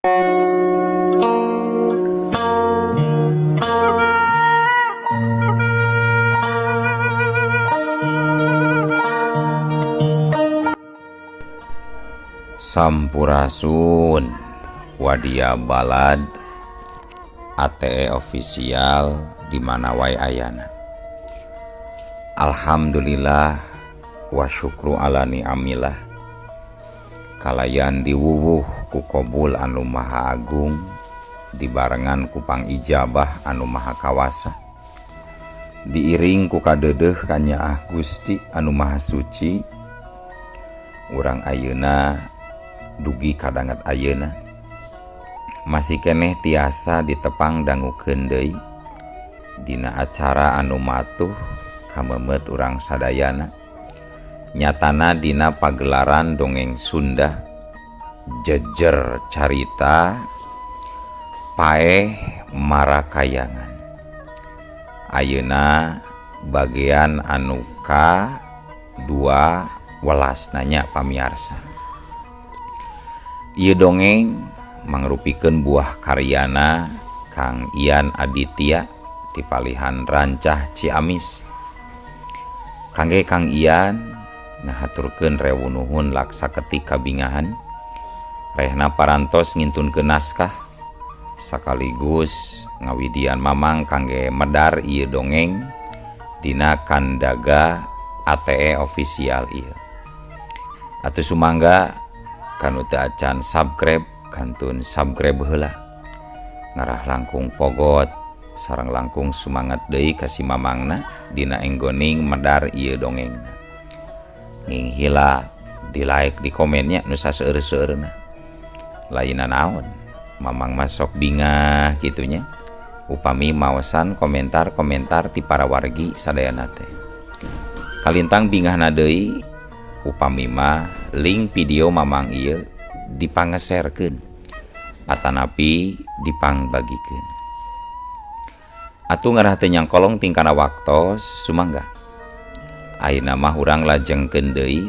Sampurasun Wadia Balad ATE official di mana wae ayana. Alhamdulillah wa syukru ala ni'amillah. Kalayan diwuwuh ku qabul anu maha agung dibarengan ku pangijabah anu maha kawasa. Diiring ku kadeudeuh kanyaah Gusti anu maha suci. Urang ayeuna dugi kadanget ayeuna masih keneh tiasa ditepang dangukeun deui dina acara anu matuh kamemet urang sadayana nyatana dina pagelaran dongeng Sunda jejer carita paeh marakayangan. Ayeuna bagian anu ka 12 nanya pamiarsa. Ieu dongeng mangrupikeun buah karyana Kang Ian Aditya ti palihan Rancah Ciamis. Kangge Kang Ian ngahaturkeun rewu nuhun laksa ketik kabingahan. Rehna parantos ngintunkeun naskah sakaligus ngawidian mamang kangge medar ieu dongeng dina kandaga ATE official ieu. Atuh sumangga kanu teu acan subscribe kantun subscribe heula. Ngarah langkung pogot sareng langkung sumangat deui ka si mamangna dina enggoning medar ieu dongengna. Nginghila di like di komennya nu saseueur-seueurna. Lainna naon mamang masok bingah kitunya upami maosan komentar-komentar ti para wargi sadayana teh. Kalintang bingahna deui upami mah link video mamang ieu dipangeserkeun patanapi dipangbagikeun. Atuh ngarah teu nyangkolong tingkana waktos sumangga. Ayeuna mah urang lajengkeun deui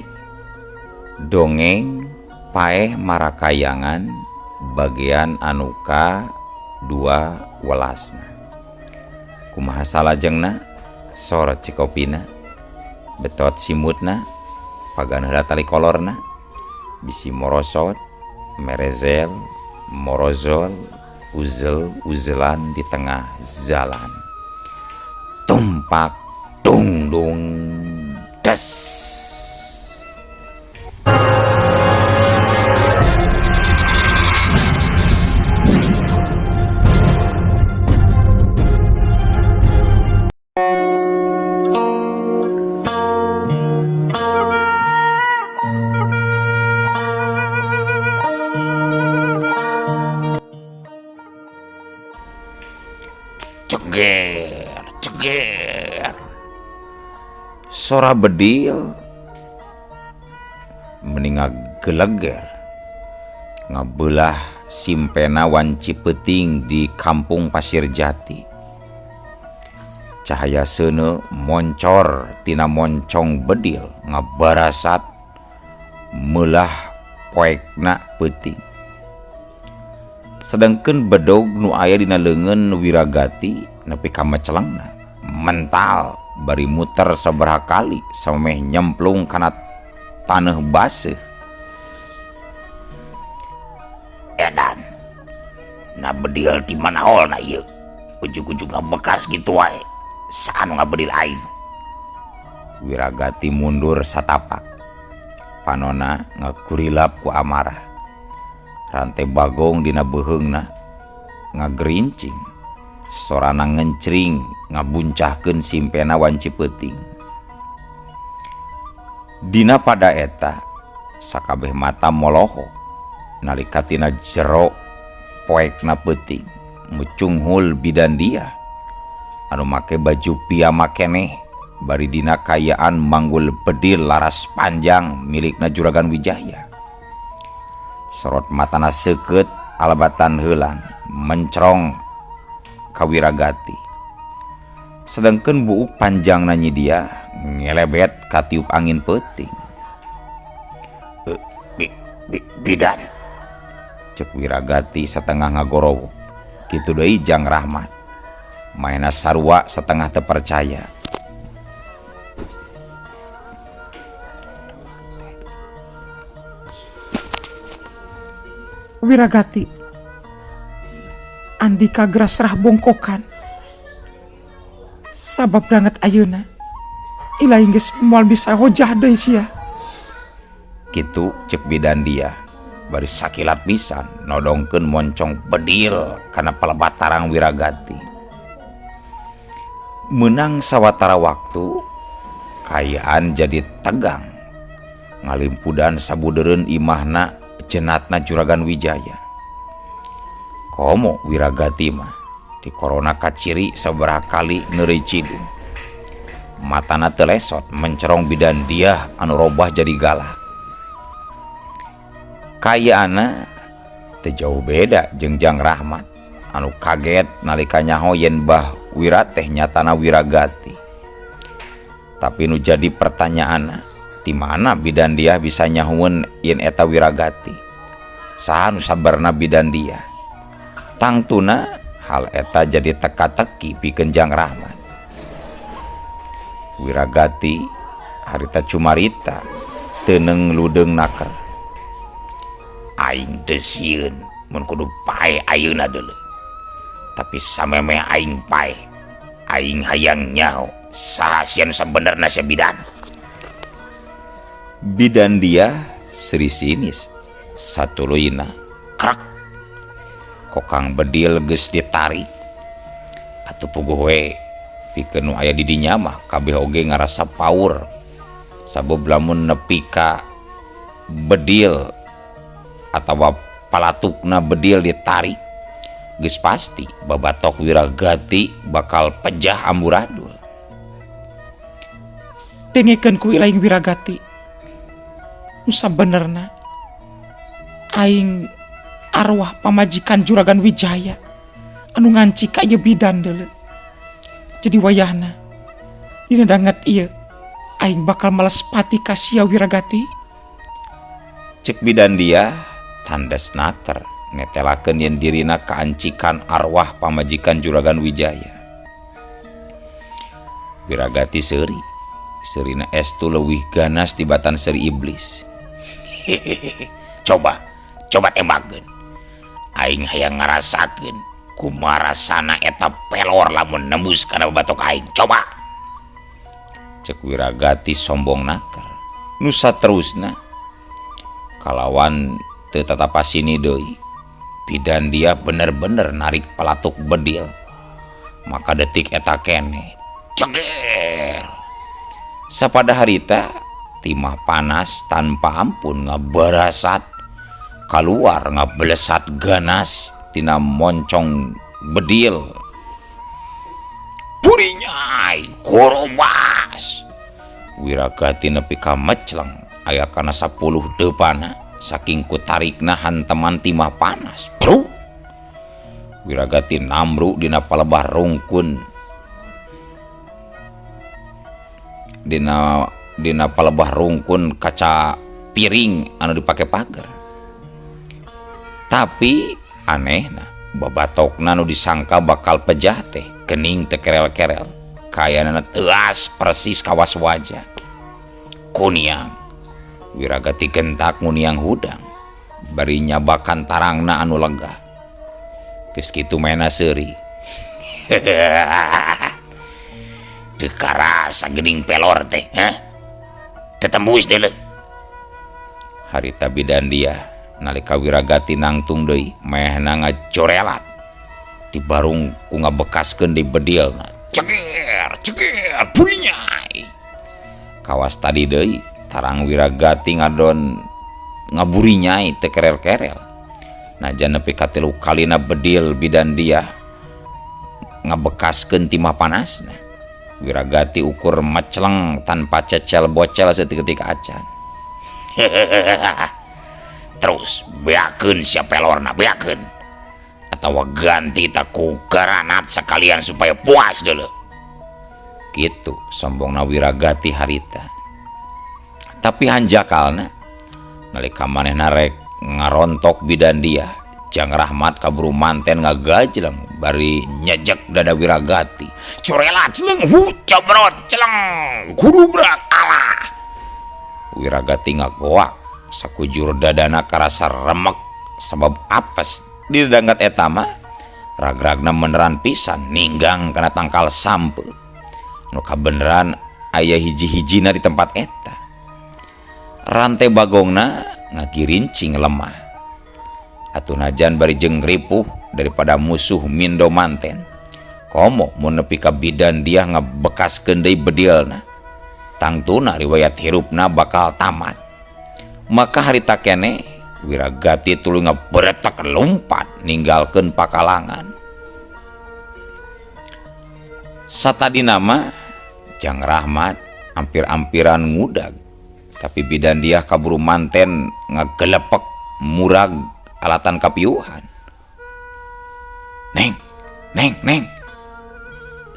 dongeng paeh marakayangan bagian anu ka 12. Kumaha salajengna sorot cikopina betot simutna pagan heula tali kolorna bisi morosot merezel morozol uzel uzelan di tengah jalan tumpak tungdung des. Ceger, ceger. Sora bedil meninga geleger ngabelah simpena wanci peuting di kampung Pasir Jati. Cahaya seuneu moncor tina moncong bedil ngabarasat meulah poekna peuting. Sedangkeun bedog nu aya dina leungeun Wiragati nepi ka mecelengna mental bari muter sabaraha kali samemeh nyemplung kana taneuh baseuh. Edan na bedil ti manaholna ieu ujug-ujug ngabekas kitu wae saha nu ngabedil aing. Wiragati mundur satapak panona ngakurilap ku amarah. Rantai bagong dina beuheungna ngagerincing sorana ngencring ngabuncahkeun simpena wanci peuting. Dina pada eta sakabeh mata moloho nalika tina jero poekna peuting mucunghul bidan dia anu make baju piyama keneh bari dina kayaan manggul bedil laras panjang milikna Juragan Wijaya. Sorot matana seukeut alabatan heulang mencrong ka Wiragati. Sedangkeun buuk panjangna nyi dia ngelebet katiup angin peuting. Bidan Cek Wiragati setengah ngagorowok. Kitu deui Jang Rahmat. Maena sarua setengah teu percaya. Wiragati, Andika gerasrah bongkokan. Sabab banget ayeuna ilaing geus moal bisa hojah deui sia. Kitu cek bidan dia. Bari sakilat pisan nodongkeun moncong bedil kana palebatarang Wiragati. Menang sawatara waktu kayaan jadi tegang. Ngalimpudan sabudeureun imahna cenatna Juragan Wijaya. Komo Wiragati mah di korona kaciri sabaraha kali neureuy cidung. Matana teu lesot mencerong bidan dia anu robah jadi galak. Kayaana teu jauh beda jeung Jang Rahmat anu kaget nalika nyaho yen Bah Wira teh nyatana Wiragati. Tapi nu jadi pertanyaanna, di mana bidan dia bisa nyahueun yen eta Wiragati? Saha nu sabarna bidan dia? Tangtuna hal eta jadi teka-teki pikeun Jang Rahmat. Wiragati harita cumarita teu ludeung naker. Aing teu sieun mun kudu pae ayeuna deuleu. Tapi samemeh aing pae, aing hayang nyaho saha sia nu sabenerna sia bidan. Bidan dia seri sinis satuluyna krek kokang bedil geus ditarik. Atuh puguh we pikeun nu aya di dinya mah kabeh oge ngarasa paur. Sabab lamun nepi ka bedil atawa palatukna bedil ditarik geus pasti babatok Wiragati bakal pejah amburadul. Dengekeun ku ilaing Wiragati. Nu sabenerna aing arwah pamajikan Juragan Wijaya anu nganci ka ieu bidan deuleu. Jadi wayahna dina danget ieu aing bakal males pati ka sia Wiragati. Cek bidan dia tandes naker netelakeun yen dirina kaancikan arwah pamajikan Juragan Wijaya. Wiragati seuri, seurina estu leuwih ganas tibatan seuri iblis. Coba, coba tembakeun. Aing hayang ngarasakeun kumaha rasana eta pelor lamun nembus kana batok aing. Coba. Cek Wiragati sombong naker. Nu saterusna kalawan teu tatapasini deui. Bidan dia bener-bener narik palatuk bedil. Maka detik eta keneh ceger. Sapada harita timah panas tanpa ampun ngabarasat kaluar ngabelesat ganas tina moncong bedil. Burinyai korobas. Wiragati nepi ka mecleng aya kana 10 deupana saking ku tarikna hanteman timah panas. Bro. Wiragati namru dina palebah rungkun. Dina palebah rungkun kaca piring anu dipake pager. Tapi anehna babatokna nu disangka bakal pejah teh kening teu kerel-kerel, kayanana teuas persis kawas wajah. Kuniang Wiragati gentak nguniang hudang bari nyabakan tarangna anu lega. Geus kitu maena seuri. Teu karasa geuning pelor teh, hah? Teu tembus deuleu. Harita bidan dia nalika Wiragati nangtung deui mehna ngacorelat di barung ku ngabekaskeun di bedilna. Ceger, ceger, burinyai. Kawas tadi deui tarang Wiragati ngadon ngaburinyai teu kerel-kerel. Najan nepi ka 3 kalina bedil bidan dia ngabekaskeun timah panasna. Wiragati ukur mecleng tanpa cecel bocel seketika acan. Terus beakeun sia pelorna, beakeun. Atawa ganti taku garanat sekalian supaya puas dulu. Gitu sombongna Wiragati harita. Tapi hanjakalna nalika manehna rek ngarontok bidan dia Jang Rahmat kaburu manten ngagajleng bari nyejek dada Wiragati. Curela celeng hu cobrot celeng gurubrak alah. Wiragati ngagoak sakujur dadana karasa remek sabab apes di danggat eta mah ragragna meneran pisan ninggang kana tangkal sampe. Nu kabeneran aya hiji-hijina di tempat eta. Rantai bagongna ngagirincing lemah. Atuh najan bari jeung ripuh daripada musuh mindo manten. Komo mun nepi ka bidan dia ngebekaskeun deui bedilna. Tangtuna riwayat hirupna bakal tamat. Maka harita keneh Wiragati tuluy ngeberetek lumpat ninggalkeun pakalangan. Satadina mah Jang Rahmat ampir-ampiran ngudag. Tapi bidan dia kaburu manten ngagelepek murag alatan kapiuhan. Neng, neng, neng.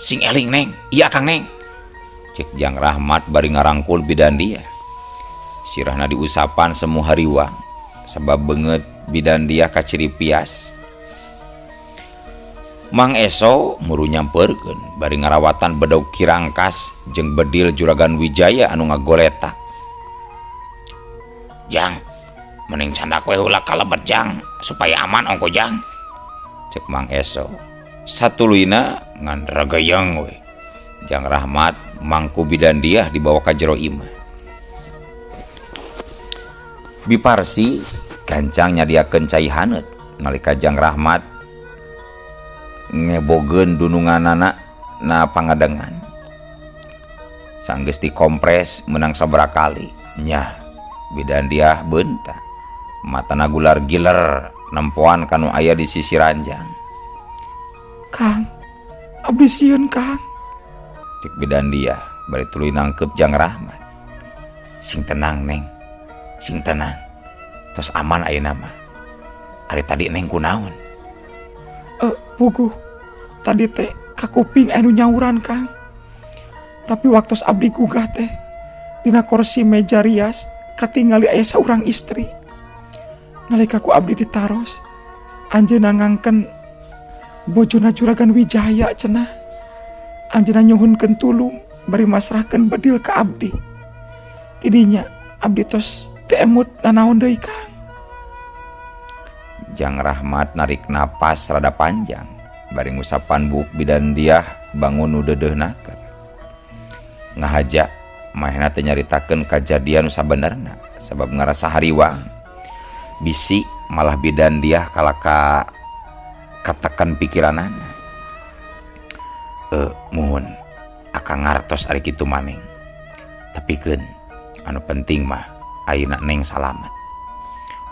Sing eling neng, iya Kang neng. Cek Jang Rahmat bari ngarangkul bidan dia. Sirahna diusapan semu hariwang sabab beungeut bidan dia kaciri pias. Mang Eso muru nyamperkeun bari ngarawatan bedog kirangkas jeung bedil Juragan Wijaya anu ngagoletak. Jang, mending candak we heula ka lebet Jang supaya aman ongko Jang. Cek Mang Eso. Satuluyna ngan ragayang we. Jang Rahmat mangku bidan dia dibawa ka jero imah. Biparsi gancang nyadiakeun cai haneut nalika Jang Rahmat ngebogeun dununganana na pangadengan. Sanggeus dikompres menang sabaraha kali nyah bidan dia beunta. Matana gular giler nempoan kanu aya di sisi ranjang. Kang, abdi sieun Kang. Cek bidan dia bari tuluy nangkep Jang Rahmat. Sing tenang neng, sing tenang. Tos aman ayeuna mah. Ari tadi neng kunaon? Puguh, tadi teh kakuping anu nyauran Kang. Tapi waktu abdi gugah teh dina kursi meja rias katingali aya saurang istri. Nalika ku abdi ditaros, anjeunna ngangken bojona Juragan Wijaya cenah. Anjeunna nyuhunkeun tulung bari masrahkeun bedil ka abdi. Tidinya abdi tos teu emut nanaon deui Kang. Jang Rahmat narik napas rada panjang bari ngusapan buuk bidan diah bangun nu deudeuh naker. Ngahaja manehna teh nyaritakeun kajadian nu sabenerna sabab ngarasa hariwang. Bisi malah bidan diah kalaka katekan pikiranana. Muhun akang ngartos ari kitu maneng. Tapi keun anu penting mah ayeuna neng salamet.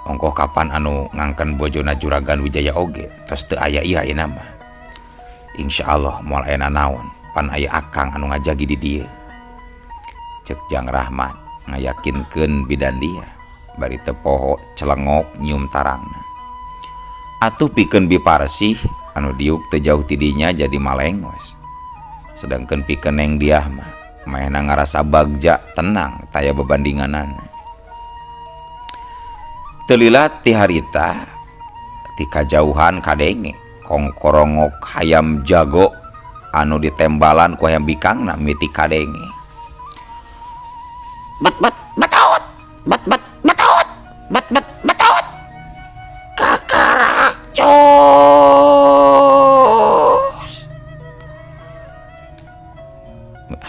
Ongkoh kapan anu ngangken bojona Juragan Wijaya oge tos teu aya ieu ayeuna mah. Insyaallah moal aya nanaon pan aya akang anu ngajagi di dieu. Cek Jang Rahmat ngayakinkeun bidan dia bari teu poho celengok nyium tarangna. Atuh pikeun Biparsih anu diuk teu jauh ti dinya jadi malengos. Sedangkeun pikeun neng diah mah manehna ngarasa bagja tenang taya bebandinganana. Teu lila ti harita ti kajauhan kadenge kongkorongok hayam jago anu ditembalan ku hayam bikangna miti kadenge. Bet bet betaut bet bet betaut bet bet betaut kakarak cos.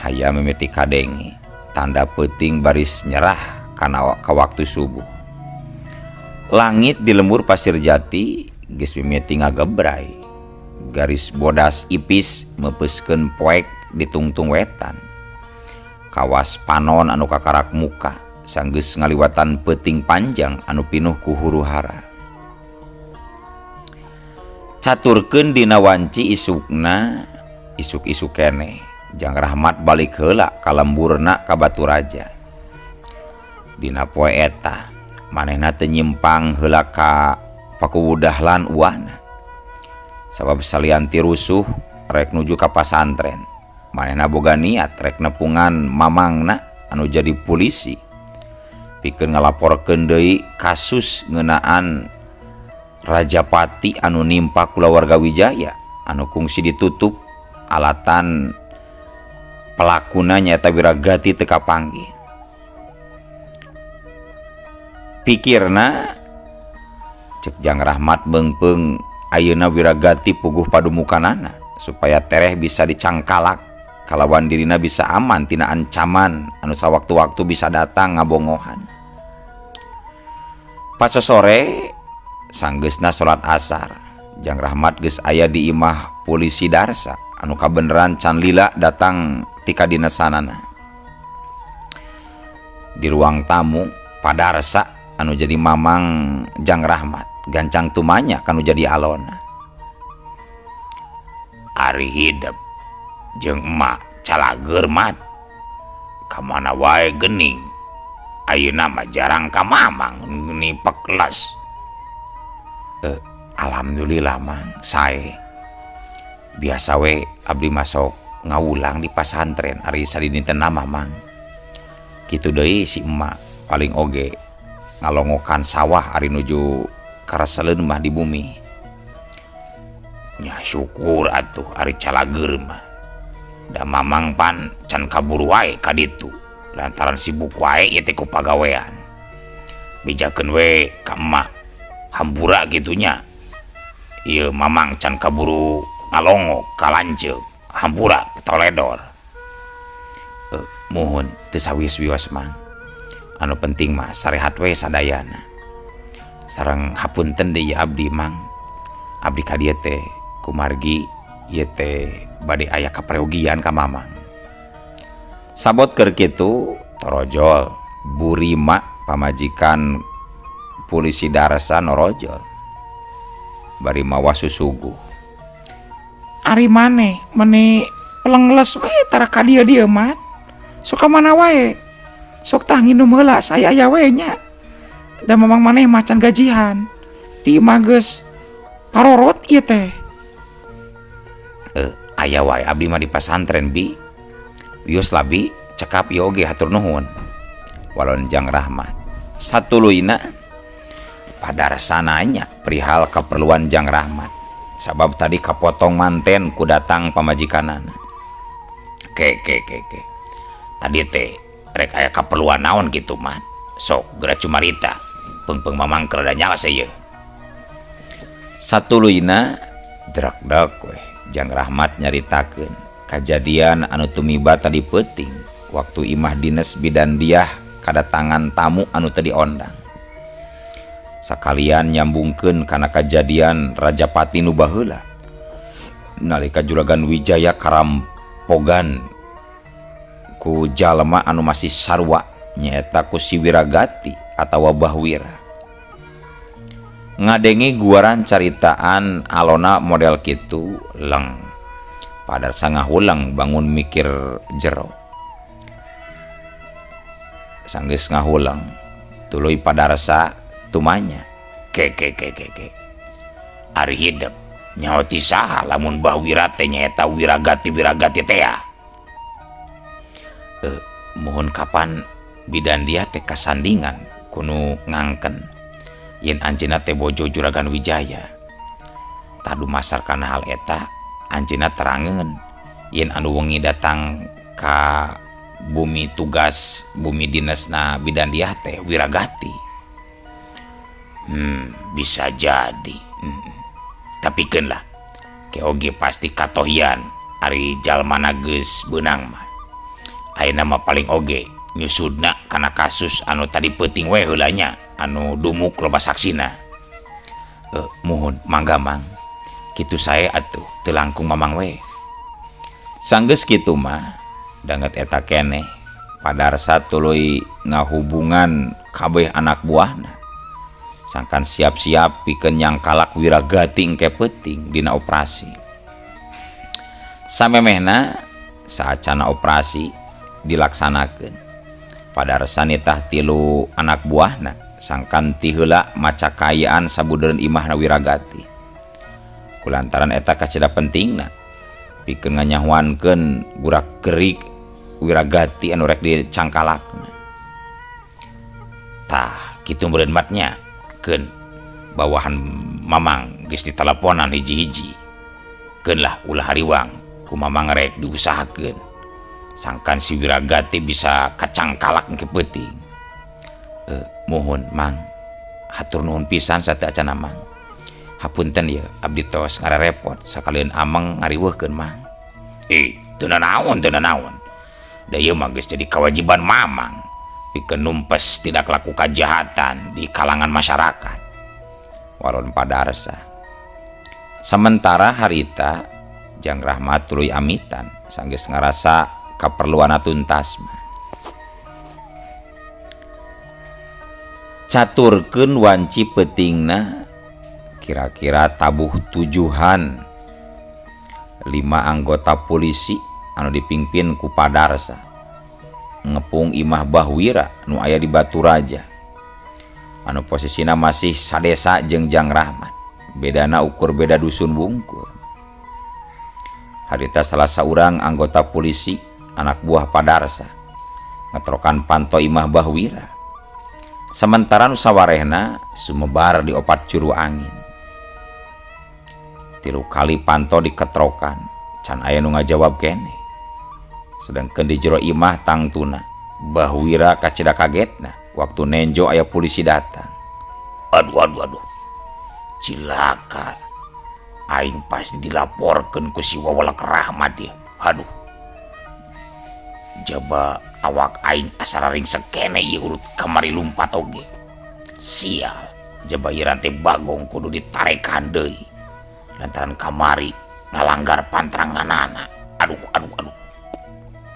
Hayam mimiti kadenge tanda peuting baris nyerah kana ka waktu subuh. Langit di lembur Pasir Jati geus mimiti ngagebray. Garis bodas ipis meupeuskeun poek di tungtung wetan. Kawas panon anu kakarak muka sanggeus ngaliwatan peuting panjang anu pinuh ku huru-hara. Caturkeun dina wanci isukna isuk-isuk keneh Jang Rahmat balik heula ka lemburna ka Baturaja. Dina poe eta manehna teu nyimpang heula ka Pakuwu Dahlan uahna. Sabab salian ti rusuh rek nuju ka pasantren. Manehna boga niat rek nepungan mamangna anu jadi polisi. Pikeun ngalaporkeun deui kasus ngeunaan Rajapati anu nimpa kulawarga Wijaya anu kungsi ditutup alatan pelakuna nyaeta Wiragati teu kapanggih. Pikirna cek Jang Rahmat meungpeung ayeuna Wiragati puguh padumukanana supaya tereh bisa dicangkalak kalawan dirina bisa aman tina ancaman anu sawaktu-waktu bisa datang ngabongohan. Pasosore sanggeusna salat asar, Jang Rahmat geus aya di imah polisi Darsa anu kabeneran can lila datang ti kadinesanana. Di ruang tamu Padarsa anu jadi mamang Jang Rahmat gancang tumanya kanu jadi alona. Ari hidep jeung emak calageur mat kamana wae geuning ayeuna mah jarang ka mamang geuning pekles. Alhamdulillah mang sae biasa we abdi masuk ngawulang di pasantren ari sadinten mah mang. Kitu deui si emak paling oge ngalongokan sawah ari nuju kareseleun mah di bumi. Nya syukur atuh ari calageur mah. Da mamang pan can kaburu wae ka ditu lantaran sibuk wae ieu teh ku pagawean. Bejakeun we ka emak hampura gitunya. Ieu mamang can kaburu ngalongok ka lanceuk hampura toledor. Muhun teu sawis-wios mang. Anu penting mah sarehat we sadayana. Sareng hapunten deui abdi mang. Abdi ka dieu teh kumargi ieu teh bade aya kapreogian ka mamang. Sabot keur kitu torojol Burima pamajikan polisi Darsa norojol bari mawa susuguh. Ari maneh meni pelengles we tara ka dieu-dieu mat. Sok ka mana wae. Sok tah nginum heula saya aya we nya. Da mamang maneh macan gajihan. Di imah geus parorot ieu teh. Aya wae abdi mah di pasantren bi. Wios labi cekap ieu oge hatur nuhun. Walon Jang Rahmat. Satuluyna Padarsa nanya perihal keperluan Jang Rahmat. Sabab tadi kapotong manten ku datang pamajikanana. Ke ke ke ke. Tadi teh rek aya kaperluan naon gitu mah. Sok geura cumarita. Peungpeung mamang keur rada nyala ieu. Satuluyna drakdak weh Jang Rahmat nyaritakeun kajadian anu tumiba tadi peuting waktu imah dines bidan diah kadatangan tamu anu teu diondang. Sakalian nyambungkeun kana kajadian Rajapati nu baheula nalika Juragan Wijaya karampogan ku jalma anu masih sarua nyaeta ku si Wiragati atawa Bahwira. Ngadenge guaran caritaan alona model kitu leng Padarsa ngahuleng bangun mikir jero. Sanggeus ngahuleng tuluy Padarsa tumanya ke ke ke ke ke. Ari hidep nyaho ti saha lamun Bahwira teh nyaeta Wiragati Wiragati teh ya. Mohon kapan bidan dia teh kasandingan kunu ngangken yen anjeunna teh bojo Juragan Wijaya. Tah dumasar kana hal eta anjeunna terangeun yen anu wengi datang ka bumi tugas bumi dinesna bidan dia teh Wiragati. Bisa jadi. Tapi keun lah keoge pasti katohian ari jalmana geus beunang mah. Ayeuna mah paling oge nyusudna kana kasus anu tadi peuting we heula nya anu dumuk loba saksina. Muhun mangga mang. Kitu sae atuh teu langkung mamang we. Sanggeus kitu mah danget eta keneh Padarsa tuluy ngahubungan kabeh anak buahna. Sangkan siap-siap pikeun nyangkalak Wiragati engke peuting dina operasi. Samemehna saacana operasi dilaksanakeun. Padarsa nitah tilu anak buahna sangkan ti heula maca kaayaan sabudeureun imahna Wiragati. Kulantaran eta kacida pentingna pikeun nganyahoankeun gurak-gerik Wiragati anu rek dicangkalakna. Tah kitu meureun matnya keun Bawahan Mamang geus diteleponan hiji-hiji. Keun lah ulah hariwang ku Mamang rek diusahakeun. Sangkan si Wiragati bisa kacangkalak engke peuting. Muhun Mang, hatur nuhun pisan sateuacanna Mang. Hapunten ye abdi tos ngararepot sakalian ameng ngariweuhkeun Mang. Teu nanaon teu nanaon. Da ieu mah geus jadi kewajiban Mamang pikeun numpes tidak laku kajahatan di kalangan masyarakat. Waron Padarsa. Sementara harita Jang Rahmat tuluy amitan sanggeus ngarasa kaperluanna tuntas mah. Caturkeun wanci peutingna kira-kira tabuh tujuhan 5 anggota polisi anu dipimpin ku Padarsa ngepung imah Bahwira nu aya di Batu Raja anu posisina masih sadesa jeung Jang Rahmat, bedana ukur beda dusun wungkul. Harita salah saurang anggota polisi anak buah Padarsa ngetrokan panto imah Bahwira, sementara nu sawarehna sumebar di opat juru angin. 3 kali panto diketrokan can aya nu ngajawab keneh. Sedangkan di jero imah tangtuna Bahwira kacida kagetna waktu nenjo aya polisi datang. Aduh aduh aduh, cilaka, aing pasti dilaporkeun ku si Wawalak Rahmat ya. Aduh, jaba awak aing asal ringsek keneh ieu urut kamari lumpat oge. Sial, jaba ieu rantai bagong kudu ditarekan deui lantaran kamari ngalanggar pantranganana. Aduh aduh aduh,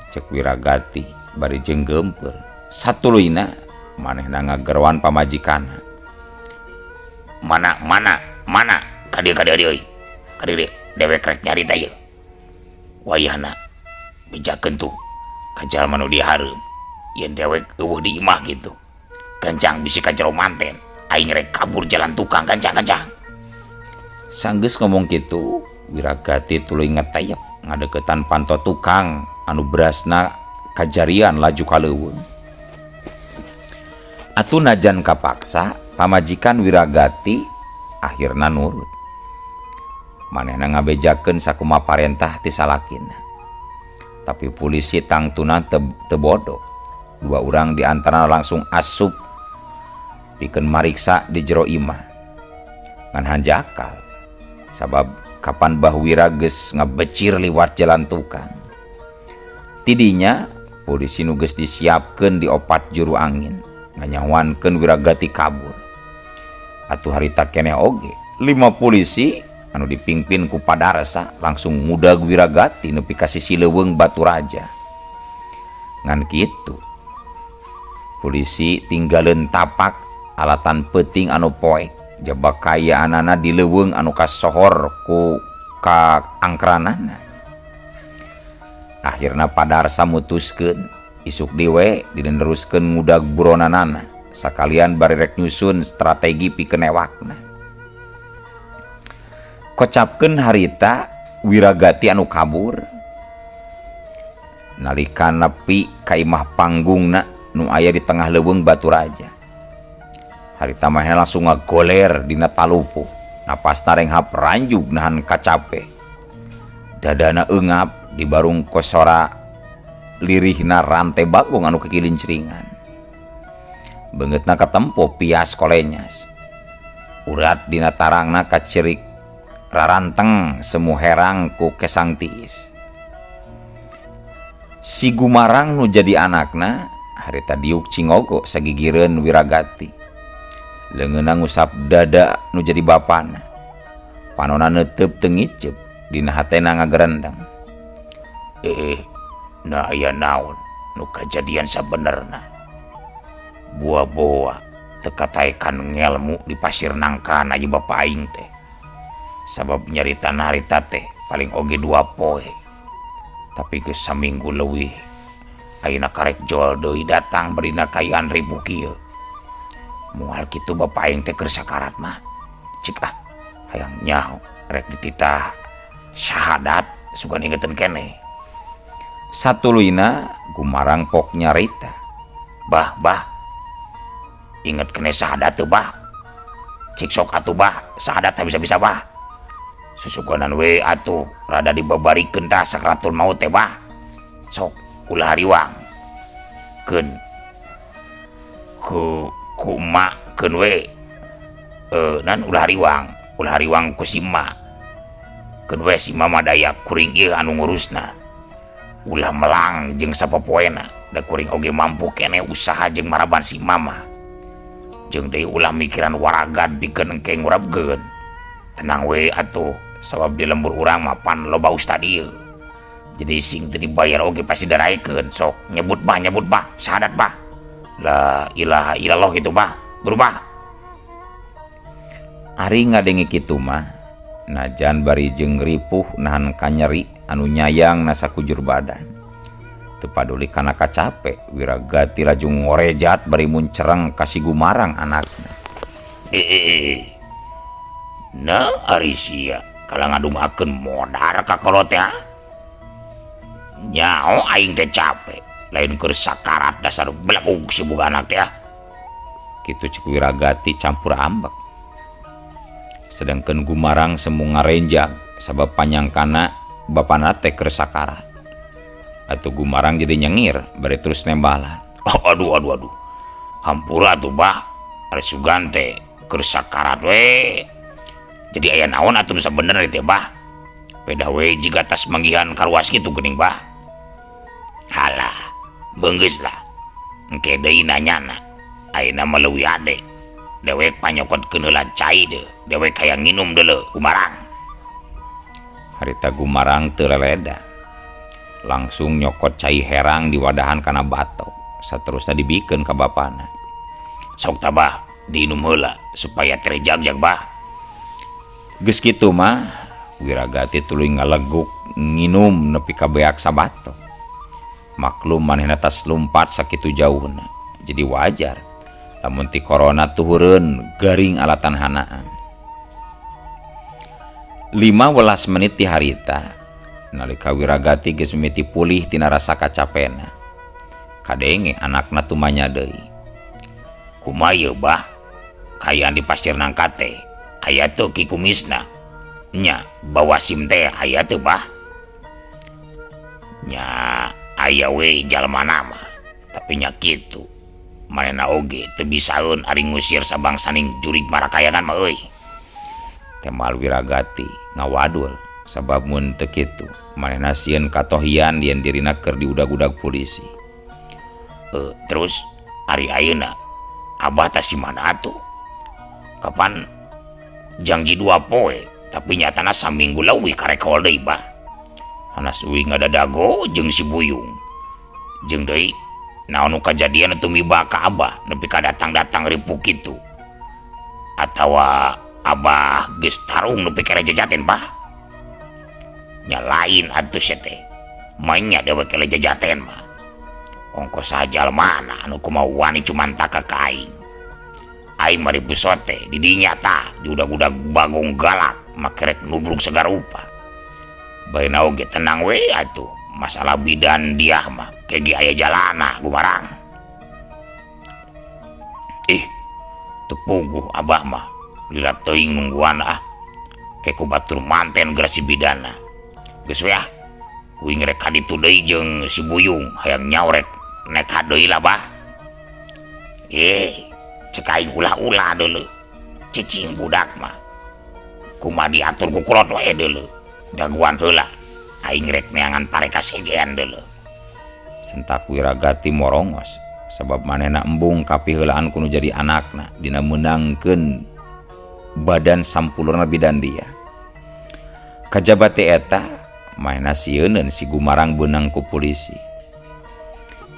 cek Wiragati bari jeung geumpeur. Satuluyna manehna ngageroan pamajikanna. Mana mana mana ka dieu ka dieu euy. Ka dieu dewek rek nyarita ieu. Wayahna bejakeun tuh ka jalma nu dihareup yen dewek eueuh di imah kitu. Gancang bisi ka jero manten, aing rek kabur jalan tukang gancang-gancang. Sanggeus ngomong kitu, Wiragati tuluy ngetayep ngadeukeutan panto tukang anu berasna kajarian laju ka leuweung. Atuh najan kapaksa, pamajikan Wiragati akhirna nurut. Manehna ngabejakeun sakumaha parentah ti salakina. Tapi polisi tangtuna teu bodoh. 2 urang di antara langsung asup pikeun mariksa di jero imah. Ngan hanjakal sabab kapan Bahwira geus ngabecir liwat jalan tukang. Tidinya polisi nu geus disiapkeun di opat juru angin nganyawankeun Wiragati kabur. Atuh harita keneh oge 5 polisi anu dipimpin ku Padarsa langsung ngudag Wiragati nepi ka sisi leuweung Batu Raja. Ngan kitu polisi tinggaleun tapak alatan peuting anu poek jaba kayaanana di leuweung anu kasohor ku ka angkranana. Akhirna Padarsa mutuskeun isuk dewe dineruskeun ngudag buronanana sakalian bari rek nyusun strategi pikeun ewakna. Kocapkeun harita Wiragati anu kabur nalika nepi ka imah panggungna nu aya di tengah leuweung Batu Raja. Harita mah langsung ngagoler dina talupuh, napasna renghap ranjug nahan kacape. Dadana eungap dibarung kosora lirihna rantai bagong anu kekilincringan. Beungeutna katempo pias kolenyas. Urat dina tarangna kacerik raranteng semu herang ku kesang tiis. Si Gumarang nu jadi anakna harita diuk cingogo sagigireun Wiragati. Leungeunna ngusap dada nu jadi bapana. Panona neuteup teu ngiceup dina hatena ngagerendeng. Nah aya naon nu kajadian sabenerna. Buah-boa teu kataekan ngelmu di pasir nangkana ieu bapa aing teh. Sabab nyarita harita teh paling oge 2 poe. Tapi geus saminggu leuwih ayeuna karek jol deui datang berina kayaan ribu kieu. Moal kitu bapa aing teh keur sakarat mah. Cik ah, hayang nyaho rek dititah syahadat sugan ingeteun keneh. Satuluyna Gumarang pok nyarita. Bah, bah. Inget keneh syahadat teu bah? Cik sok atuh bah, sahadat bisa-bisa bah. Susugonan we atuh rada dibabarikeun tah sakratul maut teh bah. Sok ulah hariwang. Keun ku ku emak keun we. Nan ulah hariwang ku si emak. Keun we si mama daya kuring ieu anu ngurusna. Ulah melang jeung sapopoena, da kuring oge mampu keneh usaha jeung maraban si mama. Jeung deui ulah mikiran waragad pikeun engke ngurapkeun. Tenang we atuh, sabab di lembur urang mah pan loba ustad ieu. Jadi sing teu dibayar oge pasti daraekeun. Sok nyebut bah, syahadat bah. La ilaha illallah gitu bah, berubah. Ari ngadenge kitu mah najan bari jeung ripuh nahan kanyeri anu nyayang na sakujur badan. Teu paduli kana kacape, Wiragati laju ngorejat bari muncereng ka si Gumarang anakna. Nah ari sia kala ngadungakeun modar ka kolot teh. Nyao aing teh capek, lain keur sakarat dasar belegug si boga anak teh. Kitu cek Wiragati campur ambek. Sedangkan Gumarang semu ngarenjag sabab panyangkana bapana teh keur sakarat. Atuh Gumarang jadi nyengir bari terus nembalan. Oh, aduh. Hampura atuh bah, ari sugan teh keur sakarat we. Jadi aya naon atuh nu sabenerna teh bah. Peda we jiga tas manggihan karuas kitu geuning bah. Halah, beunggeus lah. Engke deui nanyana. Ayeuna mah leuwih ade. Dewek panyokotkeun heula cai deui. Dewek hayang nginum deuleu Gumarang. Harita Gumarang teu leleda. Langsung nyokot cai herang diwadahan kana batok. Saterusna dibikeun ka bapana. Sok tabah diinum heula supaya tere jagjag bah. Geus kitu mah Wiragati tuluy ngaleguk nginum nepi ka beak sabatok. Maklum manehna tas lumpat sakitu jauhna. Jadi wajar lamun ti corona tuhureun garing alatan hanaan. 15 menit ti harita nalika Wiragati geus mimiti pulih tina rasa kacapena. Kadenge anakna tumanya deui. Kumaha ieu bah? Kaayaan di pasir nangka teh aya teu ki kumisna? Nya bawa sim teh aya teu bah? Nya aya we jalmana mah, tapi nya kitu. Manehna oge teu bisaeun ari ngusir sabangsaning jurig marakayangan mah euy. Temal Wiragati ngawadul sabab mun teu kitu manehna sieun katohian yen dirina keur diudag-udag polisi. Terus ari ayeuna abah teh si mana atuh? Kapan janji 2 poe tapi nyatana saminggu leuwih karek hol deui bah. Hanas uing ngadadago jeung si Buyung. Jeung deui naon nu kajadian atuh miba ka abah nepi ka datang-datang ripuh kitu. Atawa abah geus tarung nepi ka jajaten bah. Nya lain atuh sia teh. Maenya dewek ke jajaten mah. Ongkos saja jalmana anu kumaha wani cumantaka ka aing. Aing mah ripuh sote di dinya tah diudag-udag bagong galak makerek nubruk sagarupa. Baina oge tenang we atuh masalah bidan diah mah kege aya jalana Gumarang. Ih, teu puguh abah mah lila teuing nungguan ah. Ke ku batur manten geura si bidana. Geus we ah. Uing rek ka ditu deui jeung si Buyung hayang nyaurek nekat deui lah bah. Cek aing ulah-ulah deuleu. Cicing budak mah. Kumaha diatur ku kolot we deuleu. Daguan heula aing rek neangan tareka sejen deuleu. Sentak Wiragati morongos sabab manehna embung kapiheulaan ku nu jadi anakna dina meunangkeun badan sampulurna bidan dia. Kajaba teh eta manehna sieuneun si Gumarang beunang ku polisi.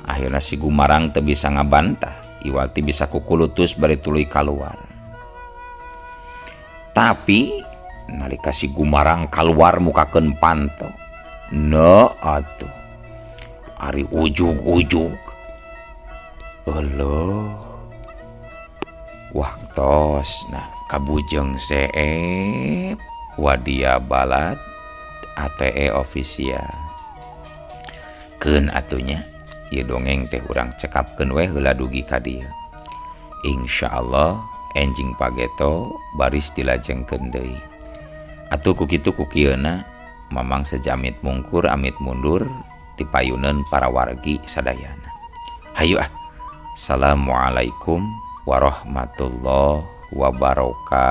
Akhirna si Gumarang teu bisa ngabantah, iwati bisa kukulutus bari tuluy kaluar. Tapi nalika si Gumarang kaluar mukakeun panto, no atuh ari ujug-ujug euleuh waktos nah kabujeng seep wadia balad ATE official. Keun atunya ieu dongeng teh urang cekapkeun we heula dugi ka dieu. Insyaallah Enjing pageto baris dilajengkeun deui. Atuh ku kitu ku kieuna Mamang seja amit mungkur amit mundur tipayuneun para wargi sadayana. Hayu ah. Assalamualaikum warahmatullahi wabarakatuh.